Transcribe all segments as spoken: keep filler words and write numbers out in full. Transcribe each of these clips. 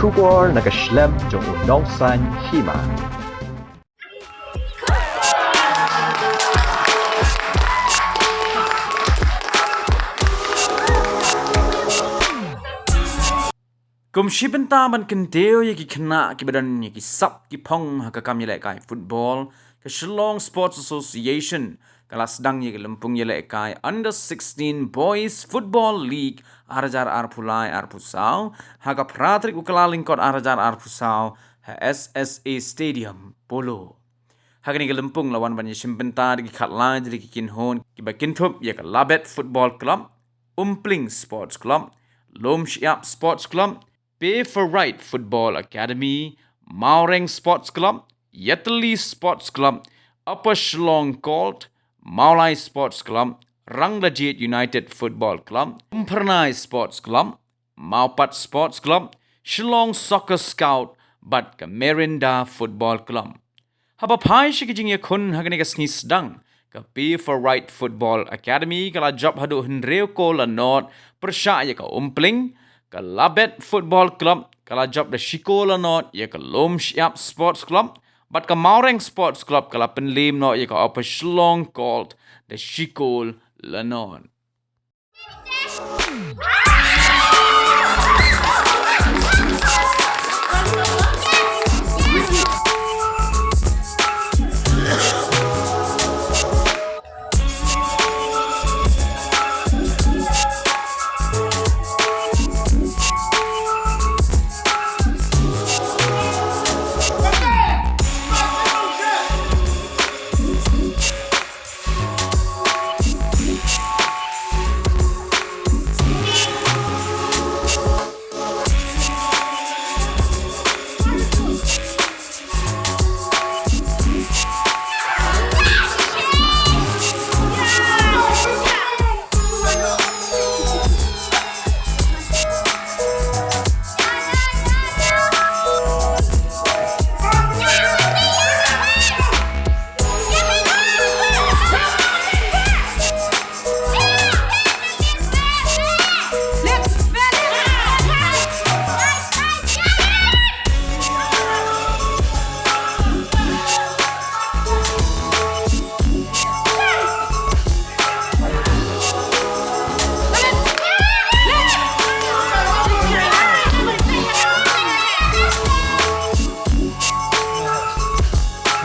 Khubor na ka shlem jong u nongsan hima. Kum shi bynta ban kyntiew ïa ki khynnah kiba don ïa ki sap ki phong ha ka kam ïalehkai football, ka Shillong Sports Association ka la sdang ïa ka lympung ïalehkai Under sixteen Boys Football League ar hajar arphew lai arphew saw ha ka phra tarik u Kyllalyngkot ar hajar arphew saw ha S S A Stadium, Polo. Ha kane ka lympung la wan ban ïashim bynta da ki khatlai jong ki kynhun kiba kynthup ïa ka Labet Football Club, Umpling Sports Club, Lum Shyiap Sports Club, Pay for Right Football Academy, Mawreng Sports Club, Yatali Sports Club, Upper Shillong Colt, Mawlai Sports Club, Rangdajied United Football Club, Umphyrnai Sports Club, Mawpat Sports Club, Shillong Soccer Scout bad ka Merinda Football Club. Haba phai sha ki jingïakhun ha kane ka sngi sdang, ka Pay for Right Football Academy ka la jop haduh hynriew kol la nod pyrshah ïa ka Umpling, ka Labet Football Club ka la jop da shi kol la nod ïa ka Lum Shyiap Sports Club, bad ka Mawreng Sports Club ka la pynliem noh ïa ka Upper Shillong Colt da shi kol la nod.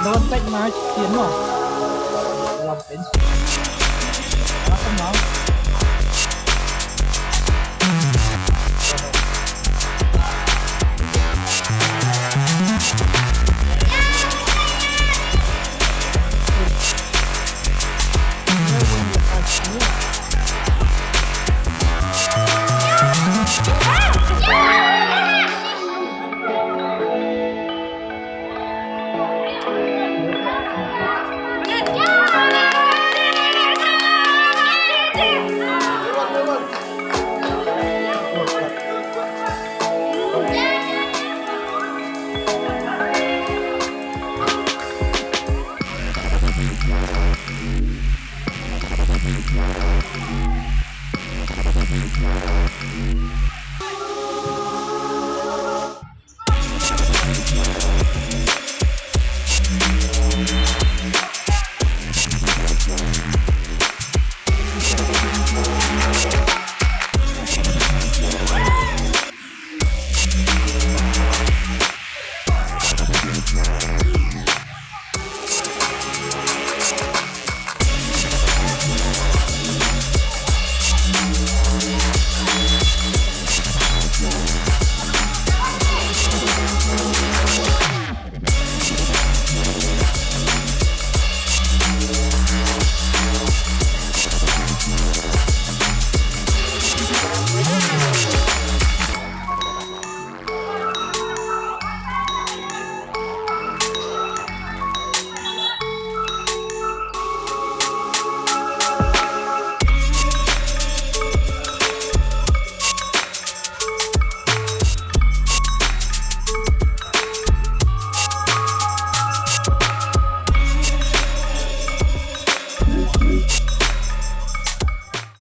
Don't take my skin off. Love it. Welcome now.